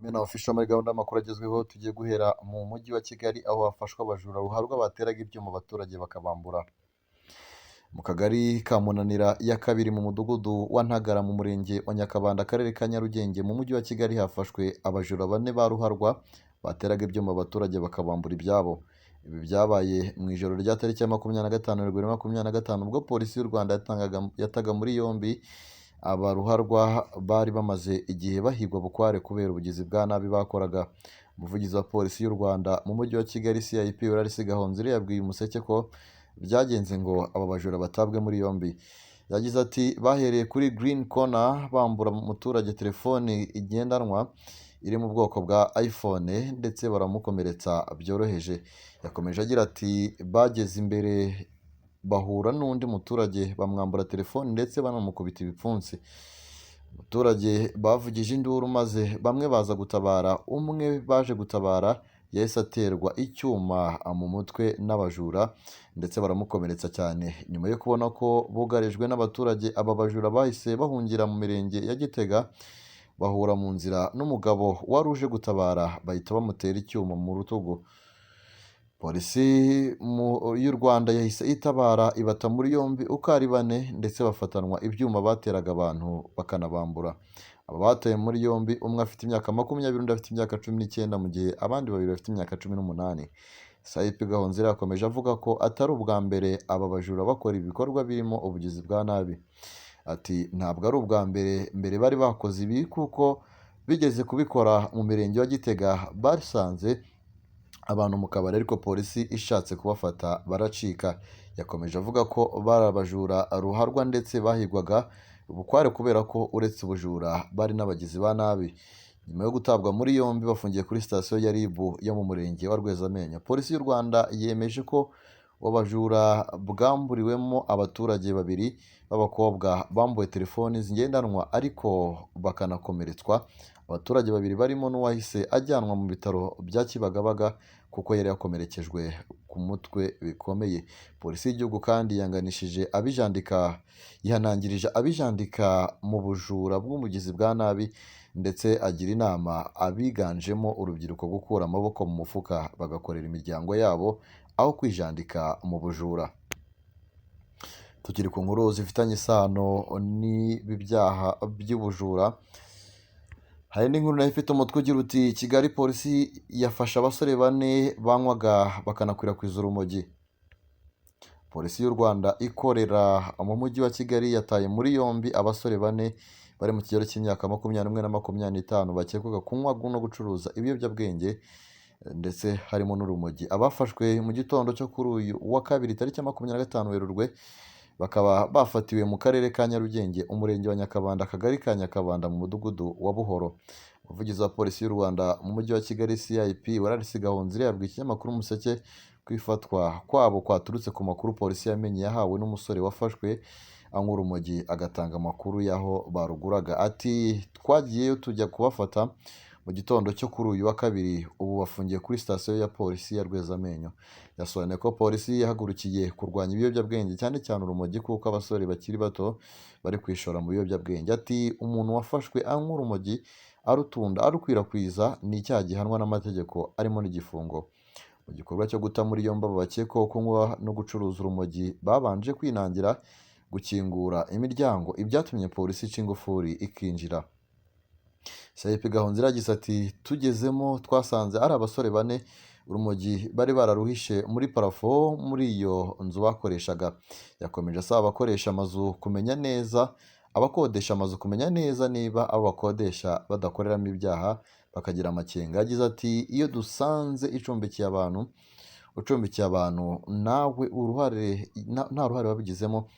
Mena Official muri gahunda y'amakuru agezweho, tugiye guhera mu mujyi wa Kigali aho hafashwe abajura ruharwa bateraga ibyuma abaturage bakabambura. Mu kagari ka Munanira ya kabiri mu mudugudu wa Ntagara mu murenge wa Nyakabanda, akarere ka Nyarugenge mu mujyi wa Kigali, hafashwe abajura bane ba ruharwa bateraga ibyuma abaturage bakabambura ibyabo. Ibi byabaye mu ijoro rya tariki ya 25 Werurwe 2025, ubwo polisi y'u Rwanda yataga muri yombi aba ruharwa bari bamaze igihe bahigwa bukware kubera ubugizi bwa nabi bakoraga. Umuvugizi wa polisi y'u Rwanda mu mujyi wa Kigali, CIP Eulade Gahonzire, yabwiye Umuseke ko byagenze ngo aba bajura batabwe muri yombi. Yagize ati: "Bahereye kuri Green Corner bambura umuturage telefoni igendanwa iri mu bwoko bwa iPhone ndetse baramukomeretsa byoroheje." Yakomeje agira ati: "Bageze imbere bahura n'undi muturage bamwambura telefoni ndetse banamukubita ibipfunsi. Umuturage bavugije induru maze bamwe baza gutabara. Umwe baje gutabara yahise aterwa icyuma mu mutwe n'abajura ndetse baramukomeretsa cyane. Nyuma yo kubona ko bugarijwe n'abaturage, aba bajura bahise bahungira mu mirenge ya Gitega, bahura mu nzira n'umugabo wari uje gutabara bahita bamutera icyuma mu rutugu. Polisi y'u Rwanda yahise itabara ibata muri yombi uko ari bane ndetse bafatanwa ibyuma bateraga abantu bakanabambura. Aba batawe muri yombi, umwe afite imyaka 20, undi afite imyaka 19, mu gihe abandi babiri bafite imyaka 18. CIP Gahonzire yakomeje avuga ko atari ubwa mbere aba bajura bakora ibikorwa birimo ubugizi bwa nabi. Ati: "Ntabwo ari ubwa mbere, mbere bari bakoze ibi kuko bigeze kubikora mu mirenge wa Gitega, basanze abantu mu kabari ariko polisi ishatse kubafata baracika." Yakomeje avuga ko bari abajura ruharwa ndetse bahigwaga bukware kubera ko uretse ubujura bari n'abagizi ba nabi. Nyuma yo gutabwa muri yombi, bafungiye kuri sitasiyo ya RIB yo mu murenge wa Rwezamenyo. Polisi y'u Rwanda yemeje ko ubujura bwamburiwemo abaturage babiri b'abakobwa bambuwe telefoni zigendanwa ariko bakanakomeretswa. Abaturage babiri barimo n'uwahise ajyanwa mu bitaro bya Kibagabaga kuko yari yakomerekejwe ku mutwe bikomeye. Polisi y'igihugu kandi yanganishije abijandika, yihanangirije abijandika mu bujura bw'ubugizi bwa nabi, ndetse agira inama abiganjemo urubyiruko gukura amaboko mu mufuka bagakorera imiryango yabo aho kwijandika mu bujura. Tukiri ku nkuru zifitanye isano n'ibi byaha by'ubujura, hari n'inkuru nayo ifite umutwe ugira uti: "Kigali, polisi yafashe abasore bane banywaga bakanakwirakwiza urumogi." Polisi y'u Rwanda ikorera mu mujyi wa Kigali yataye muri yombi abasore bane bari mu kigero cy'imyaka 21 na 25 bakekwaga kunywa no gucuruza ibiyobyabwenge ndetse harimo n'urumogi. Abafashwe mu gitondo cyo kuri uyu wa kabiri tariki ya 25 Werurwe, bakaba bafatiwe mu karere ka Nyarugenge, umurenge wa Nyakabanda, akagari ka Nyakabanda, mu mudugudu wa Buhoro. Umuvugizi wa polisi y'u Rwanda mu mujyi wa Kigali, CIP Eulade Gahonzire, yabwiye ikinyamakuru Umuseke ko ifatwa kwabo kwaturutse ku makuru polisi yamenye yahawe n'umusore wafashwe anywa urumogi agatanga amakuru y'aho baruguraga. Ati: "Twagiyeyo tujya kubafata mu gitondo cyo kuri uyu wa kabiri, ubu bafungiye kuri sitasiyo ya polisi ya Rwezamenyo." Yasobanuye ko polisi yahagurukiye kurwanya ibiyobyabwenge, cyane cyane urumogi, kuko abasore bakiri bato bari kwishora mu biyobyabwenge. Ati: "Umuntu wafashwe anywa urumogi, arutunda, arukwirakwiza, ni icyaha gihanwa n'amategeko arimo n'igifungo." Mu gikorwa cyo guta muri yombi aba bakekwaho kunywa no gucuruza urumogi, babanje kwinangira gukingura imiryango, ibyatumye polisi ica ingufuri ikinjira. CIP Gahonzire yagize ati: "Tugezemo twasanze ari abasore bane, urumogi bari bararuhishe muri parafo muri iyo nzu bakoreshaga." Yakomeje asaba abakoresha amazu kumenya neza, abakodesha amazu kumenya neza niba abo bakodesha badakoreramo ibyaha, bakagira amakenga. Yagize ati: "Iyo dusanze icumbikiye abantu, ucumbikiye abantu nawe uruhare nta ruhare wabigizemo,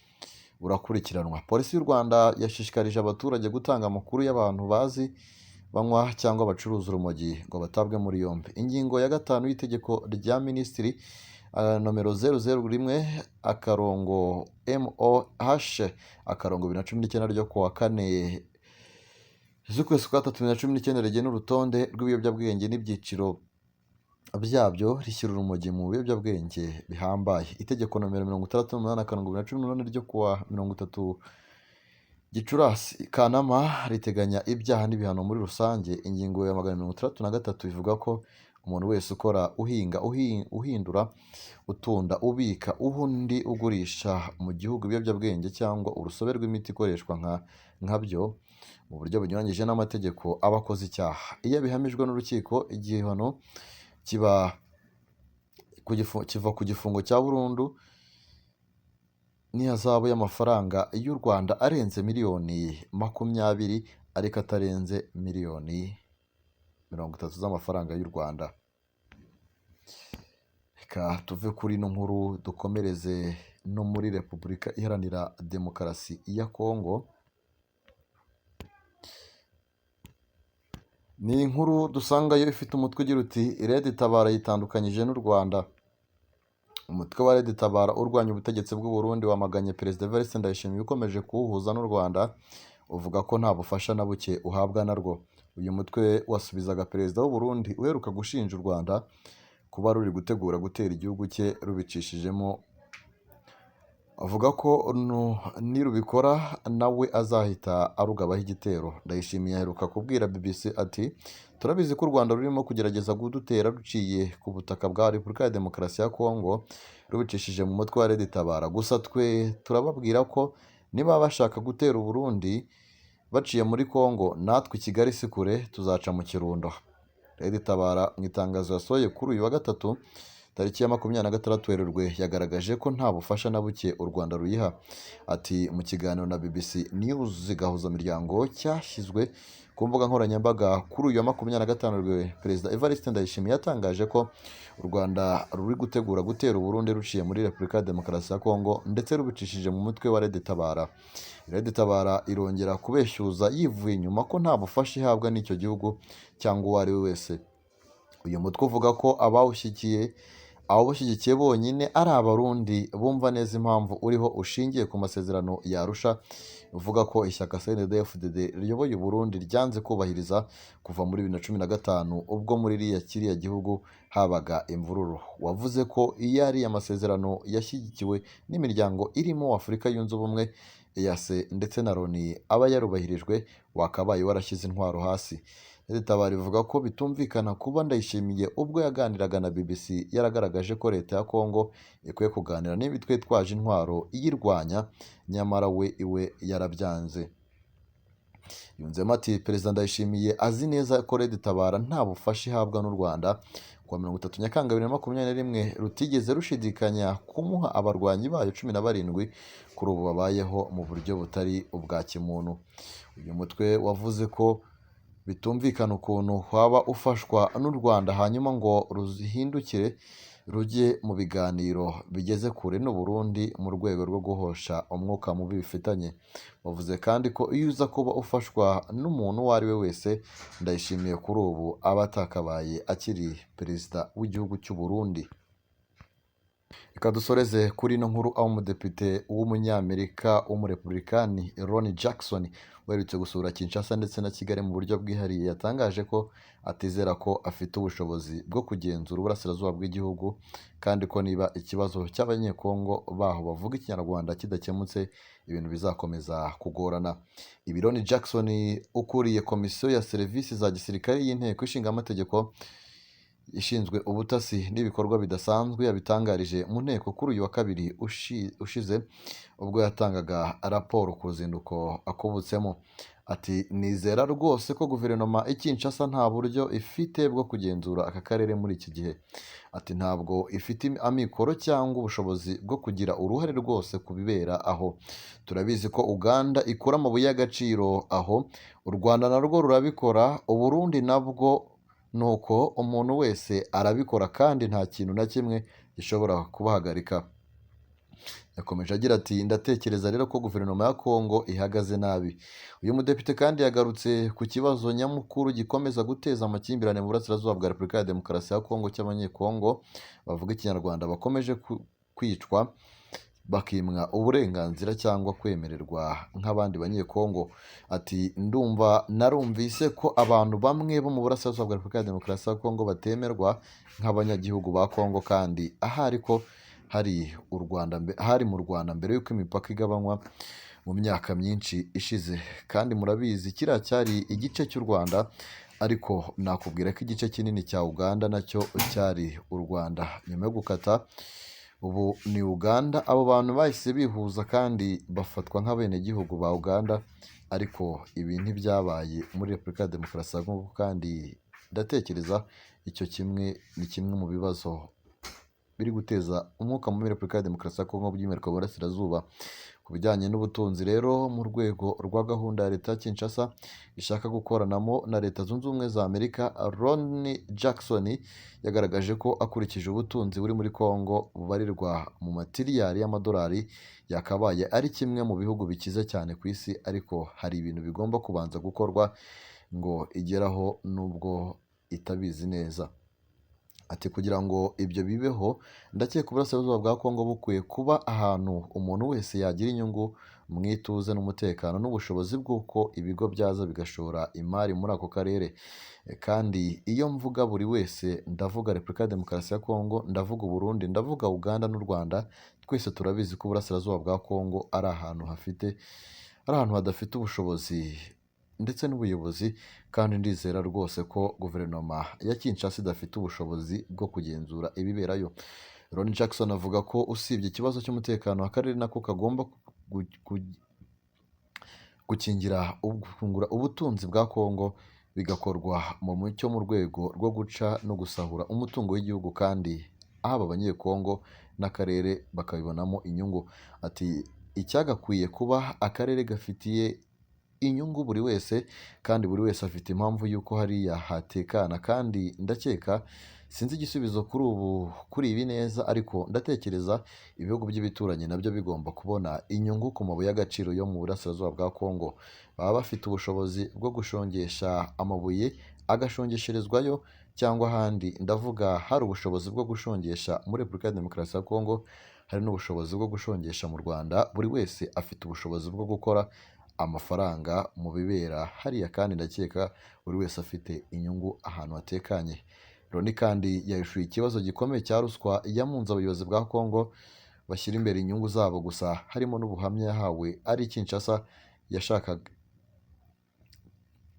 urakurikiranwa." Polisi y'u Rwanda yashishikarije abaturage gutanga amakuru y'abantu bazi banywa cyangwa bacuruza urumogi ngo batabwe muri yombi. Ingingo ya 5 y'itegeko rya minisitiri nomero 001-MOH-2019 ryo kuwa 4 z'ukwezi kwa gatatu 2019 rigena urutonde rw'ibiyobyabwenge n'ibyiciro byabyo, rishyira urumogi mu biyobyabwenge bihambaye. Itegeko nomero 68-2018 ryo kuwa 30 Gicurasi Kanama riteganya ibyaha n'ibihano muri rusange. Ingingo ya 163 ivuga ko umuntu wese ukora, uhinga, uhindura, utunda, ubika, uha undi, ugurisha mu gihugu ibiyobyabwenge cyangwa urusobe rw'imiti ikoreshwa nkabyo mu buryo bunyuranyije n'amategeko aba akoze icyaha. Iyo abihamijwe n'urukiko, igihano kiba kiva ku gifungo cya burundu n'ihazabu y'amafaranga y'u Rwanda arenze miliyoni 20 ariko atarenze miliyoni 30 z'amafaranga y'u Rwanda. Reka tuve kuri ino nkuru dukomereze no muri Repubulika Iharanira Demokarasi ya Kongo. Ni inkuru dusangayo ifite umutwe ugira uti Red Tabara yitandukanyije n'u Rwanda. Umutwe wa Red Tabara urwanya ubutegetsi bw'u Burundi wamaganye Perezida Evariste Ndayishimiye ukomeje kuwuhuza n'u Rwanda, uvuga ko nta bufasha na buke uhabwa narwo. Uyu mutwe wasubizaga Perezida w'u Burundi uheruka gushinja u Rwanda kuba ruri gutegura gutera igihugu cye rubicishijemo, avuga ko nirubikora nawe azahita arugabaho igitero. Ndayishimiye aheruka kubwira BBC ati turabizi ko u Rwanda rurimo kugerageza kudutera ruciye ku butaka bwa Repubulika ya Demokarasi ya Kongo rubicishije mu mutwe wa Red Tabara, gusa twe turababwira ko niba bashaka gutera u Burundi baciye muri Kongo, natwe i Kigali si kure, tuzaca mu Kirundo. Red Tabara mu itangazo yasohoye kuri uyu wa gatatu tariki ya 26 Werurwe yagaragaje ko nta bufasha na buke u Rwanda ruyiha. Ati mu kiganiro na BBC News Gahuzamiryango cyashyizwe ku mbuga nkoranyambaga kuri uyu wa 25 Werurwe, Perezida Evariste Ndayishimiye yatangaje ko u Rwanda ruri gutegura gutera u Burundi ruciye muri Repubulika ya Demokarasi ya Kongo ndetse rubicishije mu mutwe wa Red Tabara. Red Tabara irongera kubeshyuza yivuye inyuma ko nta bufasha ihabwa n'icyo gihugu cyangwa uwo ari we wese. Uyu mutwe uvuga ko abawushyigikiye bonyine ari Abarundi bumva neza impamvu uriho ushingiye ku masezerano ya Arusha, uvuga ko ishyaka CNDD-FDD riyoboye u Burundi ryanze kubahiriza kuva muri 2015 ubwo muri kiriya gihugu habaga imvururu. Wavuze ko iyo ari amasezerano yashyigikiwe n'imiryango irimo Afurika Yunze Ubumwe, EAC ndetse na Loni aba yarubahirijwe wakabaye warashyize intwaro hasi. Red Tabara ivuga ko bitumvikana kuba Ndayishimiye ubwo yaganiraga na BBC yaragaragaje ko leta ya Kongo ikwiye kuganira n'imitwe itwaje intwaro iyirwanya, nyamara we iwe yarabyanze. Yunzemo ati Perezida Ndayishimiye azi neza ko Red Tabara nta bufasha ihabwa n'u Rwanda. Kuwa 30 Nyakanga 2021 rutigeze rushidikanya kumuha abarwanyi bayo 17 kuri ubu babayeho mu buryo butari ubwa kimuntu. Uyu mutwe wavuze ko bitumvikana ukuntu waba ufashwa n'u Rwanda hanyuma ngo ruhindukire rujye mu biganiro bigeze kure n'u Burundi mu rwego rwo guhosha umwuka mubi bifitanye. Bavuze kandi ko iyo uza kuba ufashwa n'umuntu uwo ari we wese, Ndayishimiye kuri ubu aba atakabaye akiri perezida w'igihugu cy'u Burundi. Reka dusoreze kuri ino nkuru aho umudepite w'umunyamerika w'umurepublikani Ron Jackson uherutse gusura Kinshasa ndetse na Kigali mu buryo bwihariye yatangaje ko atizera ko afite ubushobozi bwo kugenzura uburasirazuba bw'igihugu, kandi ko niba ikibazo cy'abanyekongo baho bavuga Ikinyarwanda kidakemutse ibintu bizakomeza kugorana. Ibi Ron Jackson ukuriye komisiyo ya serivisi za gisirikare y'inteko ishinga amategeko ishinzwe ubutasi n'ibikorwa bidasanzwe yabitangarije mu nteko kuri uyu wa kabiri ushize ubwo yatangaga raporo ku ruzinduko akubutsemo. Ati nizera rwose ko guverinoma i Kinshasa nta buryo ifite bwo kugenzura aka karere muri iki gihe. Ati ntabwo ifite amikoro cyangwa ubushobozi bwo kugira uruhare rwose ku bibera aho. Turabizi ko Uganda ikura amabuye y'agaciro aho, u Rwanda narwo rurabikora, u Burundi nabwo nuko umuntu wese arabikora kandi nta kintu na kimwe gishobora kubahagarika. Yakomeje agira ati ndatekereza rero ko guverinoma ya Kongo ihagaze nabi. Uyu mudepite kandi yagarutse ku kibazo nyamukuru gikomeza guteza amakimbirane mu burasirazuba bwa Repubulika ya Demokarasi ya Kongo cy'abanyekongo bavuga Ikinyarwanda bakomeje kwicwa bakimwa uburenganzira cyangwa kwemererwa nk'abandi banyekongo. Ati ndumva narumvise ko abantu bamwe bo mu burasirazuba bwa Repubulika ya Demokarasi ya Kongo batemerwa nk'abanyagihugu ba Kongo, kandi ahari ko hari u Rwanda hari mu Rwanda mbere y'uko imipaka igabanywa. mu myaka myinshi ishize, kandi murabizi kiriya cyari igice cy'u Rwanda, ariko nakubwira ko igice kinini cya Uganda nacyo cyari u Rwanda. Nyuma yo gukata ubu ni Uganda, abo bantu bahise bihuza kandi bafatwa nk'abenegihugu ba Uganda, ariko ibi ntibyabaye muri Repubulika ya Demokarasi ya Kongo, kandi ndatekereza icyo kimwe ni kimwe mu bibazo biri guteza umwuka mubi muri Repubulika ya Demokarasi ya Kongo, by'umwihariko mu Burasirazuba. Ku bijyanye n'ubutunzi rero, mu rwego rwa gahunda ya leta ya Kinshasa ishaka gukoranamo na Leta Zunze Ubumwe za Amerika, Ron Jackson yagaragaje ko akurikije ubutunzi buri muri Kongo bubarirwa mu matiriyari y'amadolari, yakabaye ari kimwe mu bihugu bikize cyane ku isi, ariko hari ibintu bigomba kubanza gukorwa ngo igeraho nubwo itabizi neza. Ati kugira ngo ibyo bibeho, ndakeka uburasirazuba bwa Kongo bukwiye kuba ahantu umuntu wese yagira inyungu mu ituze n'umutekano n'ubushobozi bw'uko ibigo byaza bigashora imari muri ako karere. Kandi iyo mvuga buri wese, ndavuga Repubulika ya Demokarasi ya Kongo, ndavuga Uburundi, ndavuga Uganda n'u Rwanda, twese turabizi ko uburasirazuba bwa Kongo ari ahantu hafite, ari ahantu hadafite ubushobozi ndetse n'ubuyobozi, kandi ndizera rwose ko guverinoma ya Kinshasa idafite ubushobozi bwo kugenzura ibiberayo. Ron Jackson avuga ko usibye ikibazo cy'umutekano, akarere nako kagomba gukingira gufungura ubutunzi bwa Kongo, bigakorwa mu mucyo mu rwego rwo guca no gusahura umutungo w'igihugu, kandi haba abanyekongo n'akarere bakabibonamo inyungu. Ati icyagakwiye kuba akarere gafitiye inyungu buri wese, kandi buri wese afite impamvu y'uko hariya hatekana, kandi ndakeka sinzi igisubizo kuri ubu kuri ibi neza, ariko ndatekereza ibihugu by'ibituranyi nabyo bigomba kubona inyungu ku mabuye y'agaciro yo mu burasirazuba bwa Kongo. Baba bafite ubushobozi bwo gushongesha amabuye agashongesherezwayo cyangwa ahandi, ndavuga hari ubushobozi bwo gushongesha muri Repubulika ya Demokarasi ya Kongo, hari n'ubushobozi bwo gushongesha mu Rwanda, buri wese afite ubushobozi bwo gukora amafaranga mu bibera hariya, kandi ndakeka buri wese afite inyungu ahantu hatekanye. Loni kandi yahishuye ikibazo gikomeye cya ruswa yamunze abayobozi bwa Kongo bashyira imbere inyungu zabo gusa, harimo n'ubuhamya yahawe ari i Kinshasa yashakaga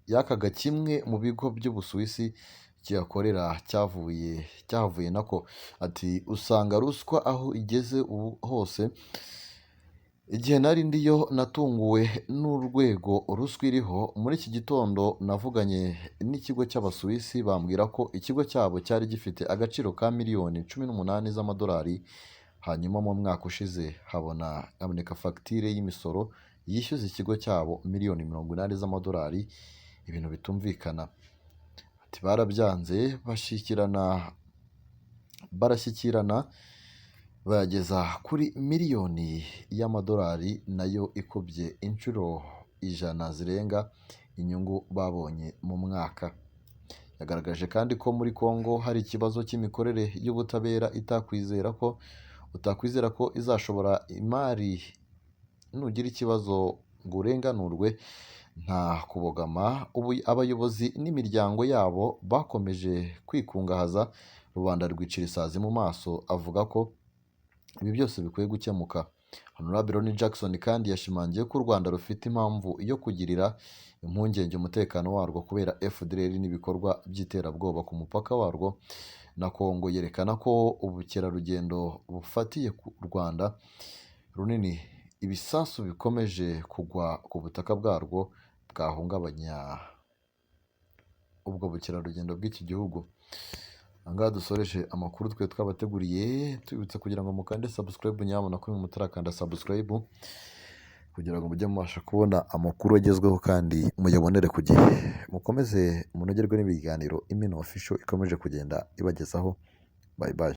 yakaga kimwe mu bigo by'Ubusuwisi kihakorera cyavuye cyahavuye nako. Ati usanga ruswa aho igeze ubu hose. Igihe nari ndiyo natunguwe n'urwego ruswa iriho. Muri iki gitondo navuganye n'ikigo cy'Abasuwisi, bambwira ko ikigo cyabo cyari gifite agaciro ka miliyoni 18 z'amadolari, hanyuma mu mwaka ushize habona haboneka fagitire y'imisoro yishyuza ikigo cyabo miliyoni 80 z'amadolari, ibintu bitumvikana. Ati barabyanze bashyikirana barashyikirana bayageza kuri miliyoni y'amadolari, nayo ikubye inshuro 100 zirenga inyungu babonye mu mwaka. Yagaragaje kandi ko muri Kongo hari ikibazo cy'imikorere y'ubutabera itakwizera ko utakwizera ko izashobora imari nugira ikibazo ngo urenganurwe nta kubogama. Ubu abayobozi n'imiryango yabo bakomeje kwikungahaza, rubanda rwicira isazi mu maso. Avuga ko ibi byose bikwiye gukemuka. Honorable Ronnie Jackson kandi yashimangiye ko u Rwanda rufite impamvu yo kugirira impungenge umutekano warwo kubera FDLR n'ibikorwa by'iterabwoba ku mupaka warwo na Kongo, yerekana ko ubukerarugendo bufatiye ku Rwanda runini, ibisasu bikomeje kugwa ku butaka bwarwo bwahungabanya ubwo bukerarugendo bw'iki gihugu. Aha ngaha dusoreje amakuru twe twabateguriye, tubibutsa kugira ngo mukande subscribe, nyabuna kuri mwe mutarakanda subscribe, kugira ngo mujye mubasha kubona amakuru agezweho kandi muyabonere ku gihe. Mukomeze munogerwe n'ibiganiro Imena Official ikomeje kugenda ibagezaho. Bye bye.